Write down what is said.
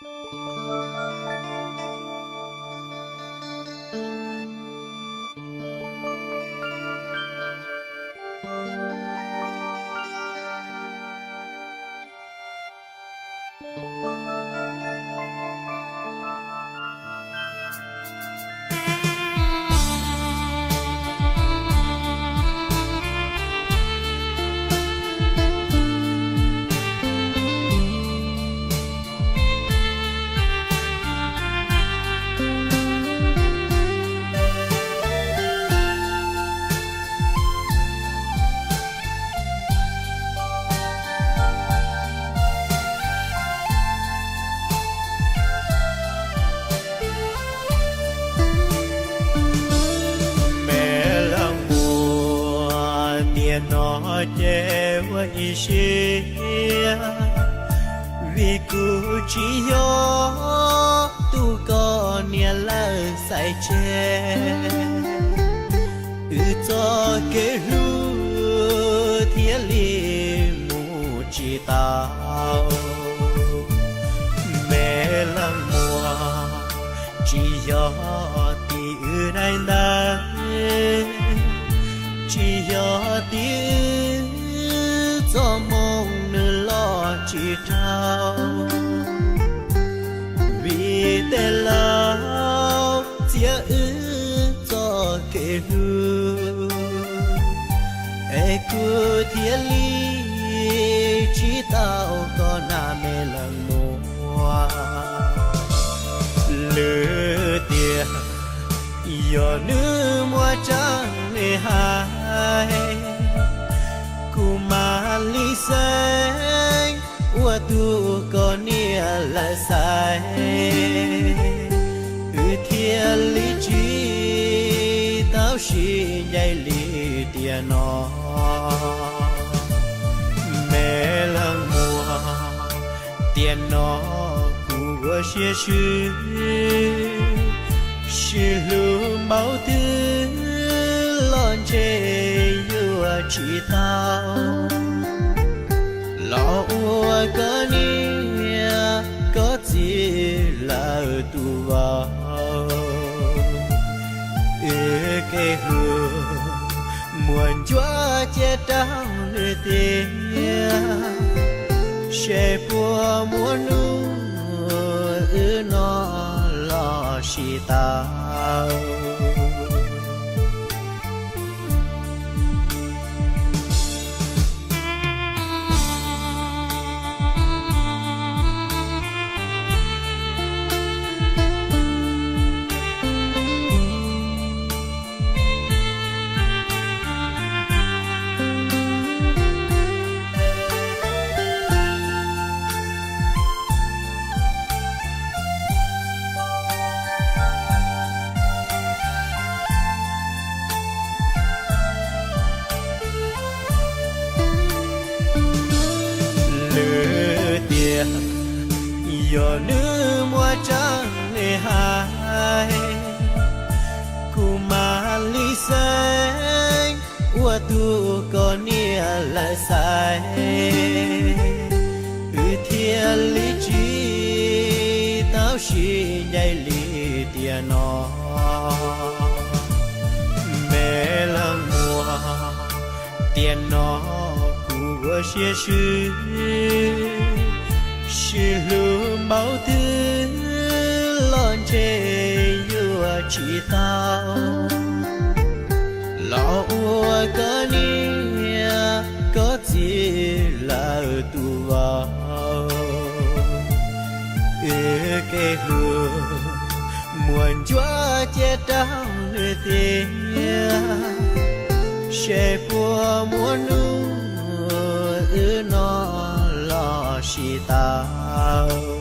Me leej muam, tiam no ces ua ib siab, vim kuv tsis yog tus koj niam lawv xaiv tseg, wb txoj kev hlub thiaj li mus tsis tau. Me leej muam, tsis yog tim wb daim ntawv, tsis yog tim wb txoj moo nws los tsis raug, vim tej laus txiav wb txoj kev hlub, es kuv thiaj li tsis tau koj na me leej muam. Lwm tiam yog nws muaj tseeb li hais, kuv mam li xeeb ua tus koj niam lawv xaiv, wb thiaj li tsis tau sib ncaim li tiam no. Me leej muam, tiam no kuv ua siab swb, sib hlub npaum twg los ntshe yuav tsis tau, los ua koj niam koj txiv lawv tus vauv. Wb kev hlub muaj ncuab cia rau nws tiag, seb puas muaj hnub wb no los sib tau. Lwm tiam yog nws muaj tseeb li hais, kuv mam li xeeb ua tus koj niam lawv xaiv, wb thiaj li tsis tau sib ncaim li tiam no. Me leej muam, tiam no kuv ua siab swb, sib hlub npaum twg los ntshe yuav tsis tau, los ua koj niam koj txiv lawv tus vauv. Wb kev hlub muaj ncuab cia rau nws tiag, seb puas muaj hnub wb no los sib tau.